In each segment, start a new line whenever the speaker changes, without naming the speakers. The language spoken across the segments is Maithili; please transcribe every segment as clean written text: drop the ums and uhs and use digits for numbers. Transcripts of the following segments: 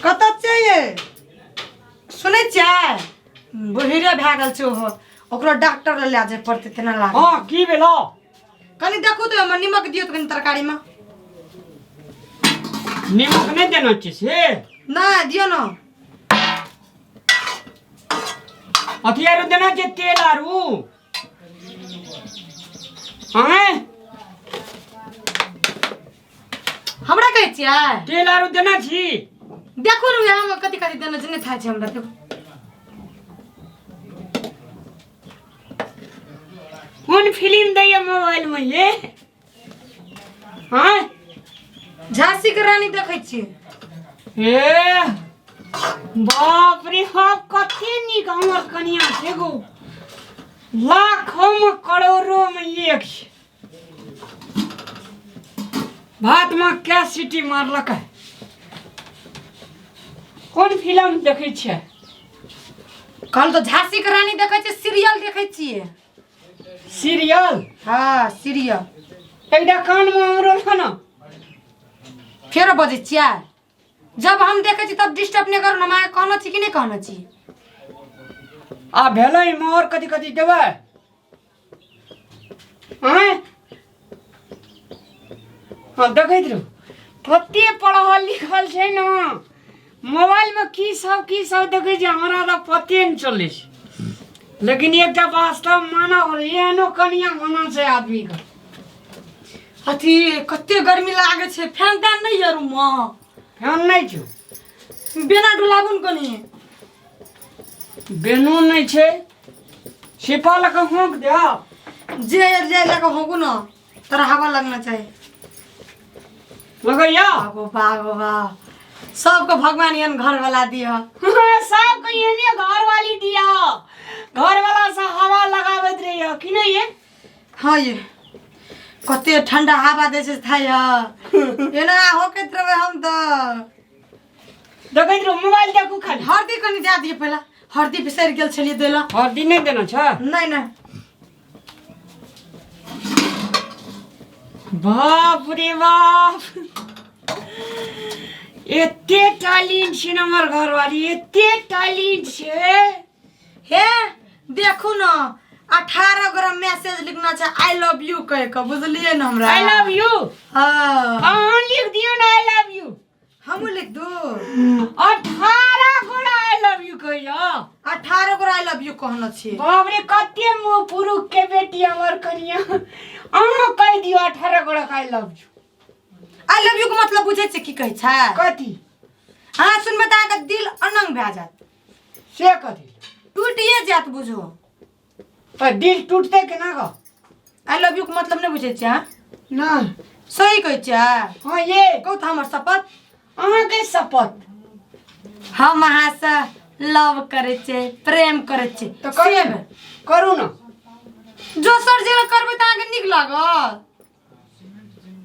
कतऽ छियै सुनै छियै बहिरे भए गेल छै ओहो ओकरो डॉक्टर लग लए जाय पड़तै तेना लागै
हँ की भेलो
कनि देखू तऽ ओहिमे निमक दियौ तऽ कनि तरकारीमे
निमक नहि देना छै से
नहि दियौ ने
अथी आरू देना छै तेल आरू आँय
हमरा कहै छियै
तेल आरू देना छी
देखू ने उएहमे कथी कथी देने छै नहि थाह छै हमरा देखू
कोन फिल्म दैया मोबाइल में ये हाँ
झांसी के रानी देखै छियै
ए बाप रे बाप कते नीक हमर कनिया छै गो लाखों में करोड़ों में एक छै भात में क्या सीटी मारलक है कोन फिल्म देखै छियै
कहल तऽ झांसी के रानी देखै छियै सीरियल देखै छियै
सीरियल
हाँ सीरियल
एकटा कानमे हमरो लऽ ने
फेरो बजै छियै जब हम देखै छी तब डिस्टर्ब नहि करू ने हम अहाँके कहने छी कि नहि कहने छी
आ भेलै एहिमे आओर कथी कथी देबै आँय हँ देखैत रहू कते पढ़ल लिखल छै ने मोबाइलमे की सब देखै छै हमरा तऽ पते नहि चलै छै लेकिन एकटा वास्तव मानव एहनो कनिया होना छै आदमीके
अथी कते गर्मी लागै छै फैन तैन नहि यऽ रूममे
फैन नहि छौ
बेना डोलाबू ने कनि
बेनो नहि छै छिपा लऽ कऽ होंक देब
जे जे लऽ कऽ होंकू ने तोरा हवा लगना चाही
लगैया
बाबो बाबो बा सबके भगवान एहन घर वाला दिह
सबके एहने घर वाली दिया घर वाला से हवा लगाबैत रहिए कि नहीं ये
हाँ ये कते ठंडा हवा दै छै थाई एना होकैत रहबै हम तऽ
देखैत रहू मोबाइल देखू खाली
हरदी कनि दए दियै पहिला हरदी बिसरि गेल छलियै दै लए
हरदी नहि देना छै
नहि नहि
बाप रे बाप एते टैलेंट छै ने हमर घरवाली एते टैलेंट छै
हे देखू ने 18 ग्राम मैसेज लिखना छै I love you कहि कऽ बुझलियै ने हमरा
I love you
हाँ
अहाँ लिख दियौ ने I love you
हमहूँ लिख दू
18 गोड़ा I love you कहियो
18 गोरा I love you कहने छी
बाप रे कते मुँह पुरुख के बेटी हमर कनिया अहाँ कहि दियौ 18 गोड़ा I love you
I love you के मतलब बुझै छियै की कहै छै
कथी
अहाँ सुनबै तऽ अहाँके दिल अनंग भए जायत
से कथी
टूटिए जायत बुझू
पर दिल टूटते केना गो
I love you के मतलब नहि बुझै छियै अहाँ
ना
सही कहै छियै
हाँ ये
कहू तऽ हमर शपथ
अहाँके शपथ
हम अहाँसँ लव करै छियै प्रेम करै छियै
तऽ करू
से
ने करू ने
दोसर जे करबै तऽ अहाँके नीक लागत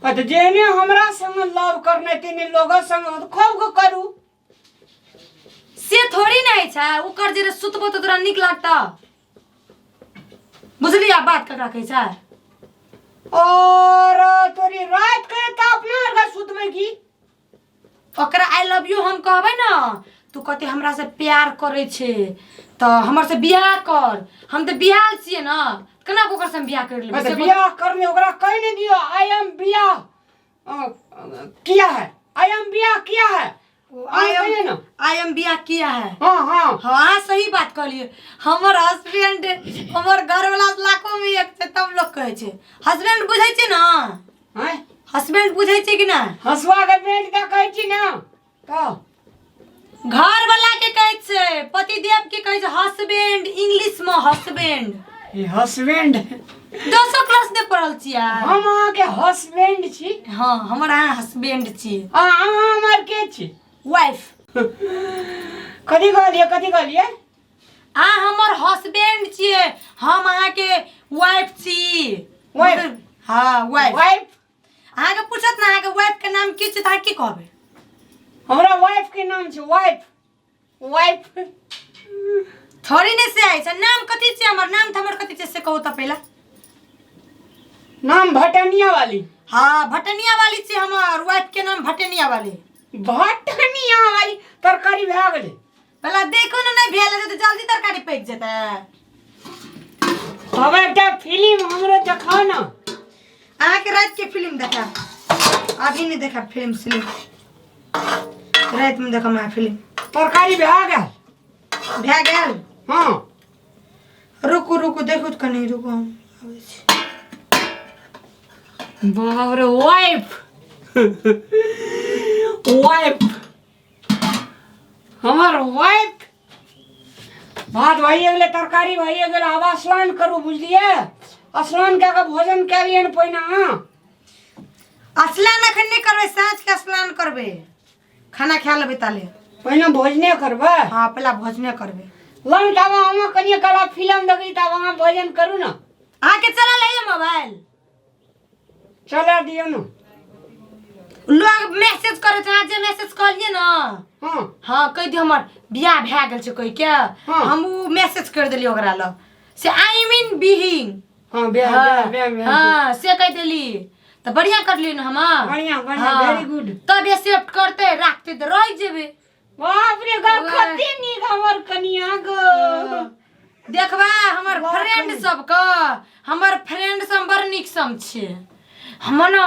आ तऽ जेहने हमरा संग लव करने तेहने लोग संग खूब के करू
से थोड़ी नहि छै ओकर जे सुतबो तऽ तोरा नीक लागतौ बुझलियै आब बात ककरा कहै छै
और तोरी रात के तऽ अपना आर के सुतबै की
ओकरा I love you हम कहबै ने तू कहते हमरा से प्यार करै छै तऽ हमर से बियाह कर हम तऽ बियाह छियै ने केना कऽ ओकर से हम बियाह कर लेबै
तऽ
से
बियाह करने ओकरा कहि नहि दियौ I am बियाह किया है I am बियाह किया है
आई
अहाँ कहियै
एम
ने
I am बियाह किया है
हाँ हाँ
हाँ सही बात कहलियै हमर हस्बैंड हमर घरवाला लाखों में एक छै तब लोग कहै छै हस्बैंड बुझै छै ने
आँय
हस्बैंड बुझै छै कि ना
हँसुआ के बेंट दऽ कहै छी ने कह
घर वाला के कहै छै पतिदेव के कहै छै हस्बैंड इंग्लिश में हस्बैंड
ई हस्बैंड
दोसर क्लास नहि पढ़ल छियै
हम अहाँके हस्बैंड छी
हाँ हमर अहाँ हस्बैंड छी
आ अहाँ हमर के छी
वाइफ
कथी कहलियै कथी कहलियै
अहाँ हमर हस्बैंड छियै हम अहाँके वाइफ छी
Wife?
हाँ वाइफ
वाइफ
अहाँके पूछत ने अहाँके वाइफ के नाम की छै तऽ अहाँ की कहबै
हमरा वाइफ के नाम छै वाइफ वाइफ
थोड़ी नहि से आइ छै नाम कथी छै हमर नाम तऽ हमर कथी छै से कहू तऽ पहिला
नाम भटनिया वाली
हाँ भटनिया वाली छै हमर वाइफ के नाम भटनिया वाली
भटनिया वाली तऽ गेलै।
पहला देखो ने, नहीं भेल हेतै तऽ जल्दी तरकारी पकि जेतै।
तब एकटा फिल्म हमरो देखाउ ने।
अहाँके रातिके फिल्म देखायब, अभी नहि देखायब फिल्म सिलिम, रातिमे देखब अहाँ फिल्म।
तरकारी भए गेल?
भए गेल।
हँ।
रुकू रुकू, देखू तऽ कनि, रुकू, हम आबै छी।
बाप रे, वाइफ वाइफ हमर वाइफ। भात भइए गेलै, तरकारी भइए गेलै, आब स्नान करू, बुझलियै? स्नान कए कऽ भोजन कए लिअ ने पहिने अहाँ।
स्नान एखन नहि करबै, साँझके स्नान करबै, खाना खा लेबै ताले।
पहिने भोजने करबै?
हँ, पहिला भोजने करबै।
लंग तब हम कनिए काल फिल्म देखी, तब अहाँ भोजन करू ने।
अहाँके चलल है मोबाइल?
चला दियौ ने।
लोग मैसेज करै छै, अहाँ जे मैसेज कहलियै ने।
हँ।
हँ, कहि दियौ हमर बियाह भए गेल छै कहि के।
हँ।
हम ओ मैसेज कर देलियै ओकरा लग से I mean being.
हँ, बियाह बियाह बियाह बियाह।
हँ, से कहि देली तऽ बढ़िया करलियै ने हम?
बढ़िया बढ़िया।
हँ।
वेरी गुड।
तब एक्सेप्ट करते, राखते तऽ रहि जेबै।
बाप रे गो,
वाह।
कते नीक हमर कनिया गो।
देखबा हमर
वाह,
फ्रेंड
कनि।
सबके, हमर फ्रेंड सब बड़ नीक सब छै। हम ने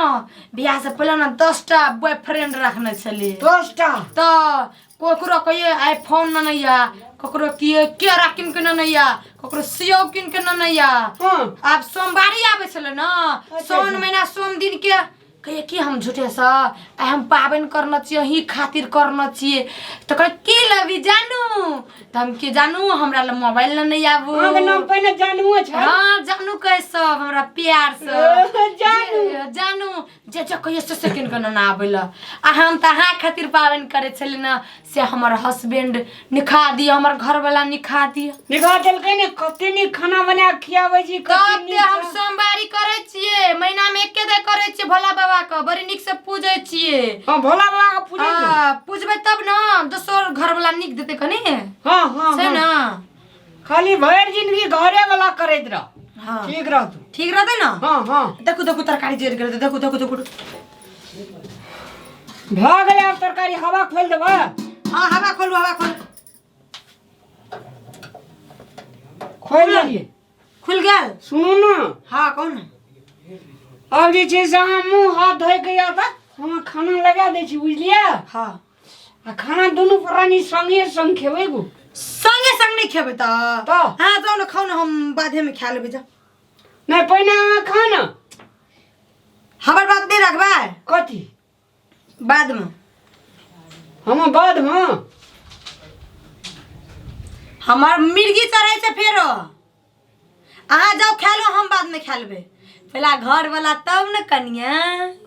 बियाह से पहिले ने 10टा बॉयफ्रेंड रखने छलियै।
10टा?
तऽ ककरो कहिए आईफोन ननैया, ककरो किए केरा कीन के ननैया, ककरो सेव कीन के ननैया।
हँ।
आब सोमवारी आबै छलै ने, साओन महीना, सोम दिन के कहिए कि हम झूठे से आइ हम पाबनि करने छियै, अहीं खातिर करने छियै। तऽ कहै की लेबी जानू? तऽ हम की जानू, हमरा लए मोबाइल नहि आबू।
अहाँके नाम पहिने जानुओ छै?
हँ, जानू कहै सब हमरा प्यार से।
जानू।
जानू जे जे कहियो से कीन कऽ नेने आबै लए। आ हम तऽ अहाँ खातिर पाबनि करै छली ने, से हमर हस्बैंड निखा दिअ, हमर घरवला निखा दिअ।
निकाह देलकै ने? कते नीक खाना बना कऽ खियाबै छी, कते
तब
नीक
ते हम
से।
सोमवारी करै छियै, महीना मे एके बेर करै छियै, भोला बाबा के बड़ी नीक से पूजै छियै।
हँ, भोला बाबा के पूजै छी।
हँ, पूजबै तब ने दोसर घरवला नीक देतै कनि।
हँ हँ।
छै
हँ।
ने?
खाली भरि जिंदगी घरे वाला करैत रह।
हँ।
ठीक रहतौ।
ठीक रहतै ने?
हँ हँ।
देखू देखू, तरकारी जरि गेलै, देखू देखू देखू।
भऽ गेलै आब तरकारी, हवा खोलि देबै?
हँ, हवा खोलू, हवा खोलू।
खोलि देलियै।
खुलि गेल?
सुनू ने।
हँ, कहू ने।
आब जे छै से अहाँ मुँह हाथ धोइके आउ तऽ हम खाना लगा दै छी, बुझलियै?
हँ।
आ खाना दुनू प्राणी संगे संग खेबै गो।
संगे संग नहि खेबै तऽ?
तऽ?
हँ, जाउ ने, खाउ ने, हम बाधेमे खा लेबै, जाउ।
नहि, पहिने अहाँ खा ने।
हमर बात नहि रखबै?
कथी?
बादमे।
हम बादमे?
हमर मिर्गी चढ़ै छै फेरो। अहाँ जाउ खा लो, हम बादमे खा लेबै। पहिला घर वाला तब ने कनिया।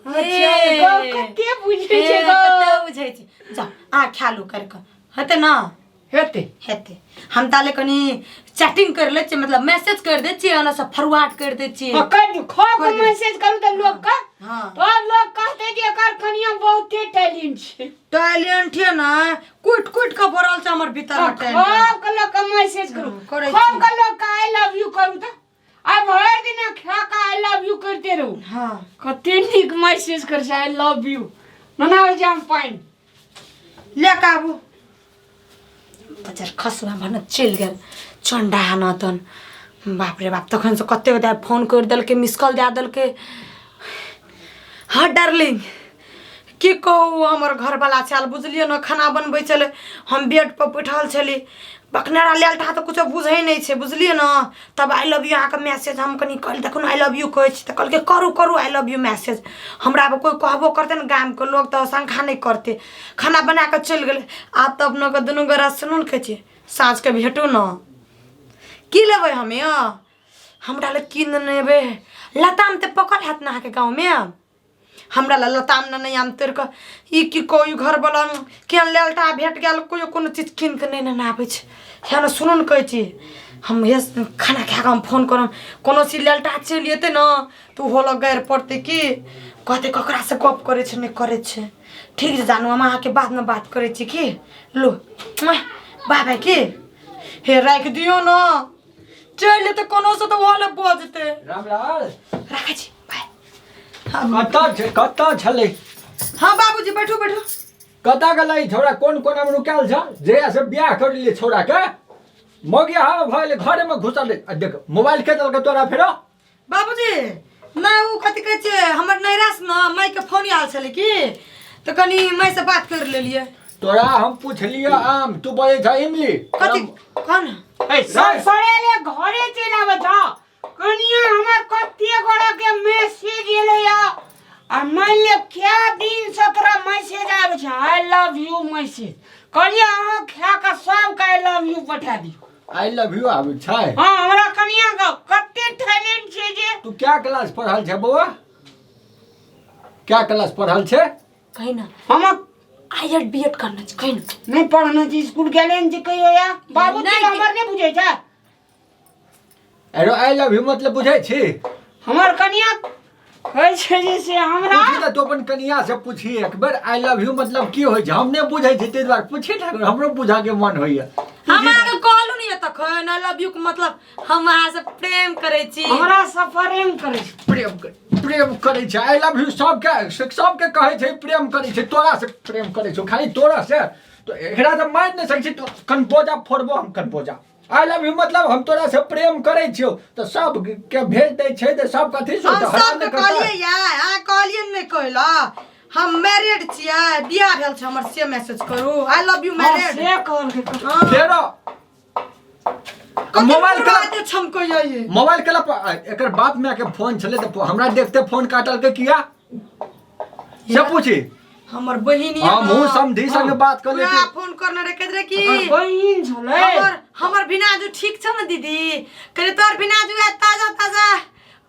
अच्छा, गप कते बुझै छै गो।
कते बुझै छै। जाउ अहाँ खा लू, कर कऽ हेतै ने?
हेतै।
हेतै। हम ताले कनि चैटिंग कर लै छियै, मतलब मैसेज कर दै छियै, ओना सब फॉरवर्ड कर दै छियै।
हाँ, कर दियौ, खा
कर
के
दियौ।
मैसेज करू तऽ लोक के
हाँ।
तब लोक कहतै जे एकर कनिया बहुते टैलेंट छै।
टैलेंट है ना, कुट कुट के भरल छै हमर भीतर में टैलेंट।
खा के लोक के मैसेज करू।
हाँ, करै
खा
छी।
के लोक के I love you करू तऽ आ भरि दिन खा के I love you करते रहू।
हाँ।
कते नीक मैसेज करै छै I love you. मनाबै छै हम पानि
ले के आबू। बजर खसुआ भने चलि गेल चंडा हना तन। बाप रे बाप, तखन से कते गोटा फोन कर देलकै, मिस कॉल दए देलकै। हाँ डार्लिंग, की कहू, हमर घरवला छल बुझलियै ने, खाना बनबै छलै, हम बेड पर बैठल छली, बकनेरा लेल तऽ कुछो बुझै नहि छै, बुझलियै ने। तब I love you अहाँके मैसेज हम कनि कहली, देखू ने I love you कहै छी। तऽ कहलकै करू करू I love you message. हमरा आब कोइ कहबो करतै ने गामके लोक तऽ शंखा नहि करतै। खाना बना कऽ चलि गेलै। आ तब ने दुनू गोरा सुनू ने, कहै छी साँझके भेटू ने। की लेबै हम यौ? हमरा लए की नेने एबै? लताम तऽ पकल हैत ने अहाँके गाँवमे? हमरा लए लताम नेने आम तोड़ि कऽ। ई की कहू, घरवला केहन लेलटा भेट गेल, कोइ कोनो चीज कीन कऽ नहि नेने आबै छै। हे ने सुनू ने, कहै छी हम हे खाना खा कऽ हम फोन करब। कोनो चीज लेलटा चलि एतै ने तऽ ओहो लग गारि पड़तै की कहतै, ककरासँ गप करै छै, नहि करै छै। ठीक छै जानू, हम अहाँके बादमे बात करै छी। की लो, बाय बाय। की हे, राखि दियौ ने, चलि जेतै कोनो से तऽ ओहो लए बजतै।
रामलाल।
राखै छी, बाय।
कतऽ कतऽ छलै?
हाँ बाबूजी, बैठू बैठू।
कतऽ गेलै ई छौड़ा कोन कोनामे रुकायल छ जहिया से बियाह कर लिए छौड़ा के मगिया हवा भऽ गेलै घरेमे घुसल रहै। आ देख मोबाइल के देलकै तोरा फेरो
बाबूजी नहि ओ कथी कहै छै हमर नैहरासँ ने मायके फोन आयल छलै की तऽ कनि मायसँ बात करि लेलियै
तोरा हम पुछलियै आम तू बजै छ इमली
कथी कह ने
ए सब सड़ेले घरे चलि आबै छ कनिया हमर कते गोड़ा के मैसेज एलै या आ मान ले क्या दिन से तोरा मैसेज आबै छै I love you message कनिया अहाँ खा के सबके I love you पठा दियौ
I love you आबै छै
हाँ हमरा कनिया के कते टैलेंट छै जे
तू क्या क्लास पढ़ल छै बौआ क्या क्लास पढ़ल छै
कही ना
हम
I Ed B Ed करना छै कही ना
नहि पढ़ने छी स्कूल गेले ने छै कहियो या बाबू
नहि।
हमर नहि बुझै छै
अरे I love you मतलब बुझै छी
हमर कनिया कहै छै जे से हमरा
पूछी तऽ तू अपन कनिया से पूछी एक बेर I love you मतलब की होइ छै हम नहि बुझै छी ताहि दुआरे पूछी ने हमरो बुझऽ के मन होइया
हम अहाँके कहलहुँ नहि तखन I love you के मतलब हम अहाँ से प्रेम करै छी
हमरा से प्रेम करै छै
प्रेम प्रेम करै छै I love you सबके सबके कहै छै प्रेम करै छै तोरा से प्रेम करै छौ खाली तोरा से तो एकरा तऽ मारि नहि सकै छी तो कनपोजा फोड़बो हम कनपोजा I love you मतलब हम तोरा से प्रेम करै छियौ तऽ सब के भेज दै छै तऽ सब कथी
हम
सोचतै हरान
सबके
नहि करतै
कहलियै यार अहाँ कहलियै नहि कहला हम मैरिड छियै बियाह भेल छै हमर से मैसेज करू I love you
हाँ,
मैरिड
से कहलकै
फेरो मोबाइल
मोबाइल
के
के छमकैयै
मोबाइल के लप एकर बाप माय के फोन छलै तऽ हमरा देखते फोन काटलकै किया से पूछी
हमर बहिन ये
हम
ना,
हूँ समधी संग बात कर
पूरा
लेती
फोन करने रहे कहते रहे कि
ओकर बहिन छलै
हमर हमर भिनाजू ठीक छौ ने दीदी कहले तोहर भिनाजू है ताजा ताजा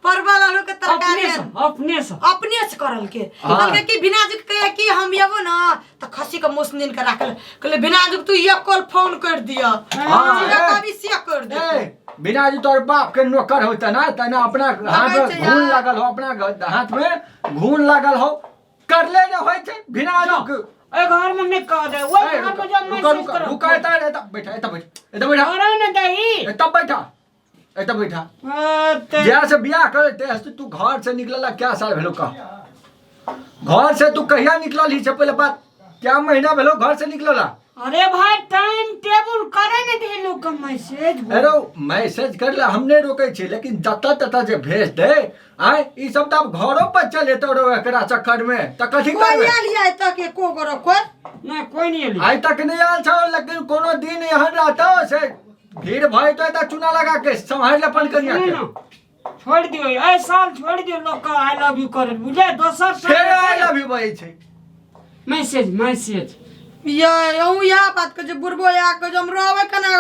परवल आलू के तरकारी
अपने से अपने से
अपने से करल के
हाँ।
कहलकै कि भिनाजू के कहिया कि हम एबो ना तऽ खस्सी के मोस नीन के राखल कहले भिनाजू के तू एक कॉल फोन कर दिया
हाँ,
सीधा
ए।
कभी से कर दे
ए, बिना जी तोहर बाप के नौकर होता ना तना अपना हाथ में
छै
घून
यार।
लागल हो अपना हाथ में घून लागल हो करले ने होइ छै बिना रुक
ओहि घर में नहि कह दे ओहि
ए,
घर में
रुक
जब
रुक
मैसेज
रुक
करब
रुक एता एता बैठा एता बैठ एता बैठा
करो ने दही
एता बैठा एता बैठा
अ, ते-
जहिया से बियाह करे ते से तू घर से निकलला क्या साल भेलो कह घर से तू कहिया निकलल ही से पहले बात क्या महीना भेलो घर से निकलला
अरे भाई टाइम टेबुल करे ने दे लोग के मैसेज
अरे मैसेज कर ला हम नहीं रोके छी लेकिन जतऽ ततऽ जे भेज दे आय ई सब तऽ आब घरो पर चल एतौ रो एकरा चक्कर में तऽ कथी
कोई
करबे
आयल या तक एको गोरो कोई
नहीं कोई नहीं एली
आइ तक नहीं आयल छौ लेकिन कोनो दिन एहन रहतौ से भीड़ भऽ जेतौ तऽ चूना लगा के सम्हारि ले अपन कनिया
सुनू
के
ना, छोड़ दियो ए साल छोड़ दियो लोग के I love you करे बुझे दोसर साल
फेर I love you बजै छै
मैसेज मैसेज
ये अहूँ इएह बात कहै छै बुढ़बो इएह कहै छै हम रहबै केना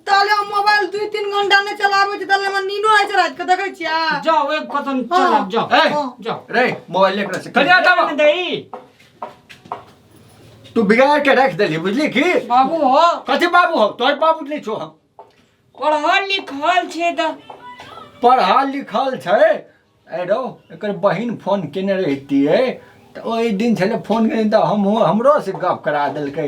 ताले हम मोबाइल 2-3 घंटा नहि चलाबै छी ताले हमरा नीनो होइ छै रातिके देखै छियै
जाओ एक कदम चलाब जाओ
ए
जाओ
रे मोबाइल लेकर से कनिया दाबा
दही
तू बिगाड़ के रख देली बुझली की
बाबू हो
कथी बाबू हो तोहर बाबू नहीं छो हम
पढ़ल लिखल छै तऽ
पढ़ल लिखल छै ए रौ एकर बहिन फोन केने रहितियै तऽ ओहि दिन छलै फोन केने तऽ हम हमरो से गप करा देलकै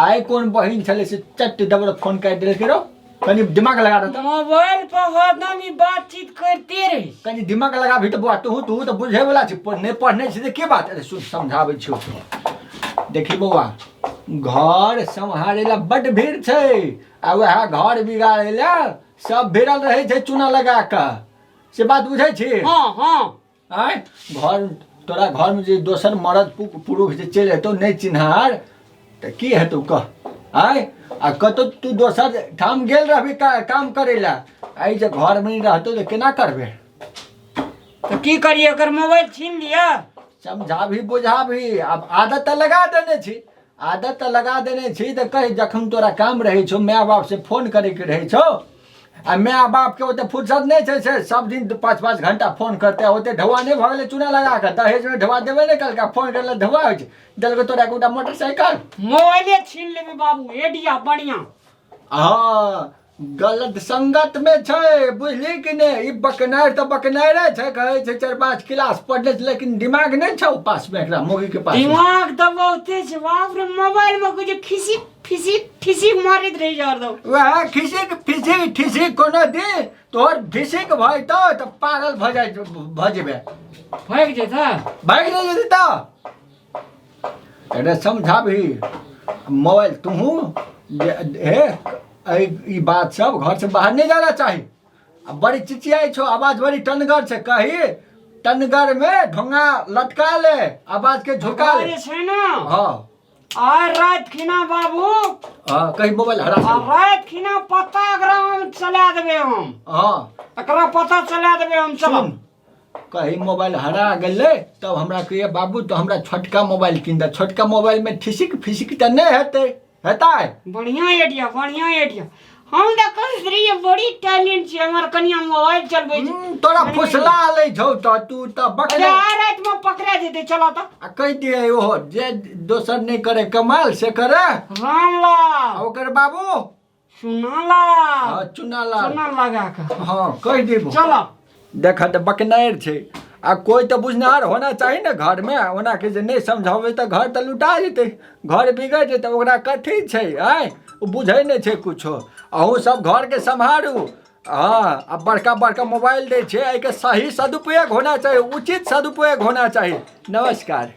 आइ कोन बहिन छलै से चट दबर फोन काटि देलकै रौ कनि दिमाग लगा देता
मोबाइल पर हरदम ई बातचीत करते रही
कनि दिमाग लगाबही तऽ बौआ तू तू तऽ बुझै वला छी नहि पढ़ने छी तऽ के बात अरे सुन समझाबै छियौ देखी बौआ घर सम्हारै लए बड्ड भीड़ छै आ वएह घर बिगाड़ै लए सब भिड़ल रहै छै चूना लगा कऽ से बात बुझै छी
हाँ हाँ
आँय घर तोरा घरमे जे दोसर मरद पुरुष जे चलि एतौ नहि चिन्हार तऽ की हेतौ कह आँय आ कतौ तू दोसर ठाम गेल रहबी काम करै लए आइ जे घरमे नहि रहतौ तऽ केना करबै
तऽ की करिए एकर मोबाइल छीन लिअ
समझाबी बुझाबी आब आदत तऽ लगा देने छी आदत तऽ लगा देने छी तऽ कहि जखन तोरा काम रहै छौ माय बापसँ फोन करैके रहै छौ आ माय बापके ओते फुर्सत नहि छै से सब दिन 5-5 घंटा फोन करतै ओते ढौआ नहि भऽ गेलै चूना लगा कऽ दहेजमे ढौआ देबे नहि कलकै फोन करले ढौआ होइ छै देलकै तोरा एकोटा मोटरसाइकिल
मोबाइले छीन लेबै बाबू एडिया बढ़िया
हँ गलत संगत में छै बुझली कि नहि ई बकनारि तऽ बकनारे छै कहै छै 4-5 क्लास पढ़ने छै लेकिन दिमाग नहि छौ पास में एकरा मौगी के पास में।
दिमाग तऽ बहुते छै बाप रे मोबाइल में कुछ खिसी फिसी फिसी मारैत रहि जा हरदम
वएह खिसिक फिसिक ठिसिक कोनो दिन तोहर फिसिक भऽ जेतौ तऽ पागल भऽ जाइ भऽ जेबे
भागि जेतै
भागि नहि जेतै तऽ एकरा समझाबही मोबाइल तुहू जे हे एहि ई बात सब घरसँ बाहर नहि जाना चाही आ बड़ी चिचियाइ छौ आवाज बड़ी टनगर छै कही टनगरमे ढोंगा लटका ले आवाजके झुका ले
जे छै ने
हँ
आइ राति खिना बाबू
हँ कही मोबाइल हरा
आ राति खिना पता एकरा हम चला देबै हम
हँ
एकरा पता चला देबै हम चलो
सुन कही मोबाइल हरा गेलै तब हमरा कहिए बाबू तो हमरा छोटका मोबाइल कीन दे छोटका मोबाइलमे ठिसिक फिसिक तऽ नहि हेतै हेतै
बढ़िया आइडिया बढ़िया आइडिया हम तऽ कहैत रहियै बड़ी टैलेंट छै हमर कनिया मोबाइल चलबै छै
तोरा फुसला लै छौ तऽ तू तऽ
अरे
बकरे
आइ रातिमे पकड़ा जेतै चलो तऽ
आ कहि दियै ओहो जे दोसर नहि करे कमाल से करे
रामलाल
आ ओकर बाबू
चुनालाल
हँ चुनालाल
चुना लगा कऽ
हँ कहि देबो
चलो
देख तऽ बकनारि छै आ कोइ तऽ बुझनिहार होना चाही ने घरमे ओना के जे नहि समझाबै तऽ घर तऽ लुटा जेतै घर बिगड़ि जेतै ओकरा कथी छै आँय ओ बुझै नहि छै किछो अहूँ सब घरके सम्हारू हँ आ बड़का बड़का मोबाइल दै छै एहिके सही सदुपयोग होना चाही उचित सदुपयोग होना चाही नमस्कार।